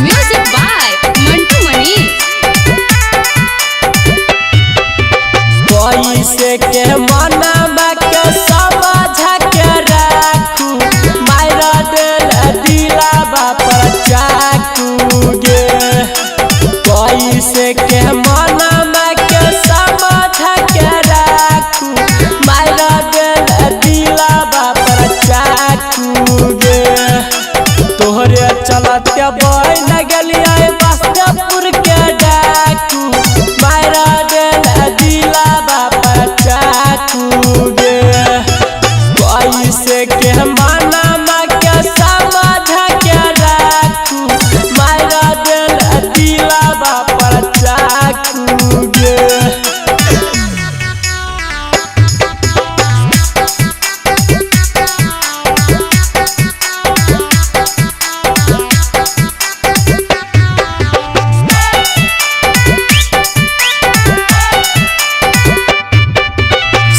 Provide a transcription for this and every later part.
Music by Mantu Mani. पैसे के मनावा के समझ के राखू, मार देल दिलावा पर चाकू गे। पैसे के मनावा के समझ के राखू, मार देल दिलावा पर चाकू गे। तोहरे चलते बन गेलियै बस्तपुर के डाकू, मार देल दिलावा पर चाकू गे। पैसे के मनावा के समझ के राखू, मार देल दिलावा पर चाकू गे।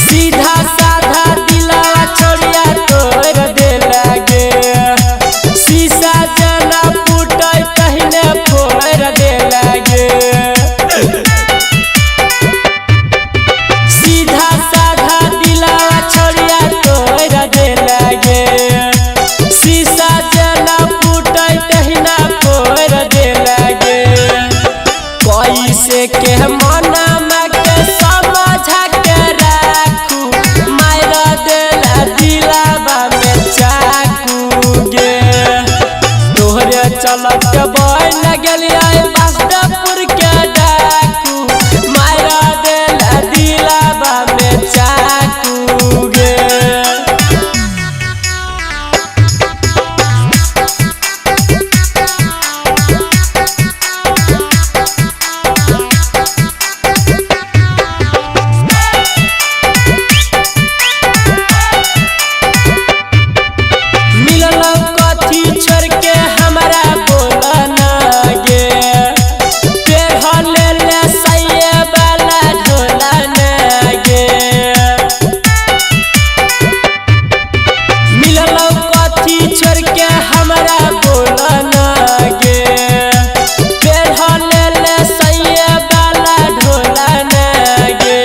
सीधा साधा दिलावा छोड़िया तोड़ दे लगे, शीशा जना फूटे तहिने फोड़ दे लगे। सीधा साधा दिलावा छोड़िया तोड़ दे लगे, शीशा जना फूटे तहिना फोड़ दे लगे। पैसे के मनावा के समझ के राखू, मार देल दिलावा में चाकू गे। तोहरे चलते बन गेलियै बस्तपुर के डाकू, मार देल दिलावा में चाकू गे। मिलल कथी छोड़ के हमरा बोला ना गे, पेढ़ ले सैये वाला ढोला ना गे। मिलल कथी छोड़ के हमरा बोला ना गे, पेढ़ ले सैये वाला ढोला ना गे।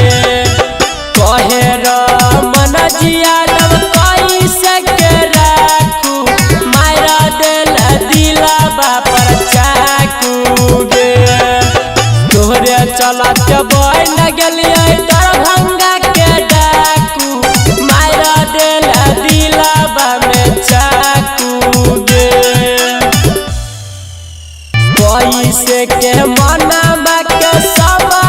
कहे रमन जियादव कैसे के राखू, मार देल दिलावा पर चाकू गे। तोहरे चलते बन गेलियै दरभंगा के डाकू, मार देल दिलावा में चाकू गे। पैसे के मनावा के समझ